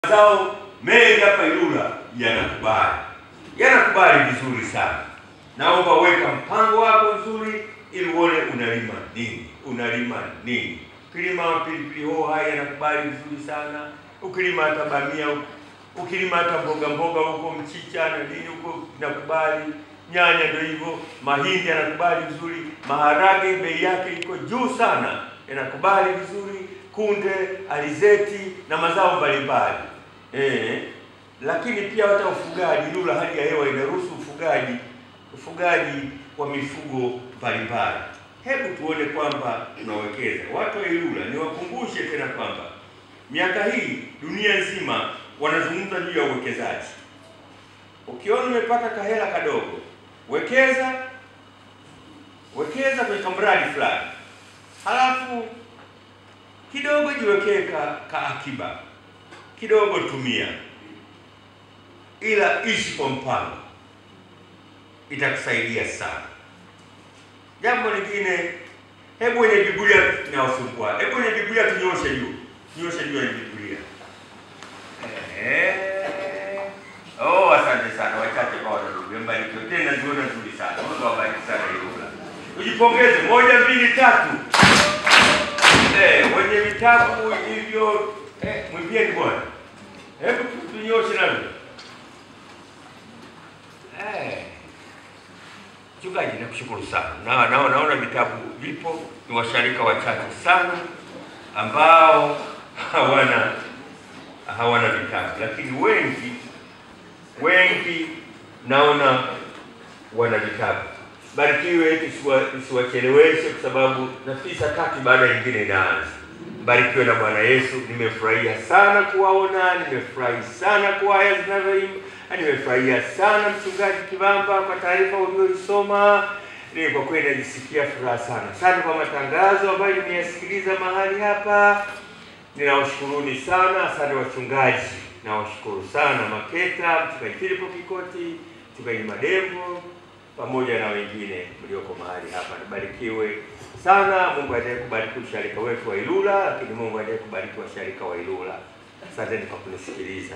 Mazao mengi hapa Ilula yanakubali, yanakubali vizuri sana. Naomba weka mpango wako mzuri ili uone unalima nini, unalima nini. Ukilima pilipili hoho haya yanakubali vizuri sana, ukilima hata bamia, ukilima hata mboga mboga huko mchicha na nini huko inakubali, nyanya ndio hivyo, mahindi yanakubali vizuri, maharage bei yake iko juu sana, yanakubali vizuri, kunde, alizeti na mazao mbalimbali. Lakini pia hata ufugaji, Ilula hali ya hewa inaruhusu ufugaji wa mifugo mbalimbali. Hebu tuone kwamba tunawekeza. Watu wa Ilula, niwakumbushe tena kwamba miaka hii dunia nzima wanazungumza juu ya uwekezaji. Ukiona umepata kahela kadogo, wekeza kwenye mradi fulani. Halafu kidogo jiwekee ka akiba. Kidogo tumia, ila ishi kwa mpango, itakusaidia sana. Jambo lingine, hebu wenye Biblia tunawasumbua, hebu wenye Biblia tunyooshe juu, tunyooshe juu ya Biblia. Oh, asante sana wachache kwa wana Biblia, mbarikiwe tena, ziona nzuri sana. Mungu awabariki sana Ilula. Tujipongeze, 1 2 3. Wenye vitabu hivyo, mwimbieni Bwana. Hebu tunyoshe navyo. Mchungaji, nakushukuru sana. Naona vitabu vipo, ni washarika wachache sana ambao hawana vitabu, lakini wengi naona wana vitabu. Barikiwe, tusiwacheleweshe kwa sababu nafikiri saa 3 baada nyingine inaanza. Barikiwe na Bwana Yesu. Nimefurahia sana kuwaona, nimefurahi sana kwaya zinavyoimba, nimefurahia sana Mchungaji Kibamba kwa taarifa uliyoisoma. Ni kwa kweli najisikia furaha sana. Asante kwa matangazo ambayo nimeyasikiliza mahali hapa. Ninawashukuruni sana, asante wachungaji. Nawashukuru sana Maketa, Mchungaji Filipo Kikoti, Mchungaji Madembo pamoja na wengine mlioko mahali hapa. Nibarikiwe sana. Mungu aendelee kubariki usharika wetu wa Ilula, lakini Mungu aendelee kubariki washarika wa Ilula. Asanteni kwa kunisikiliza.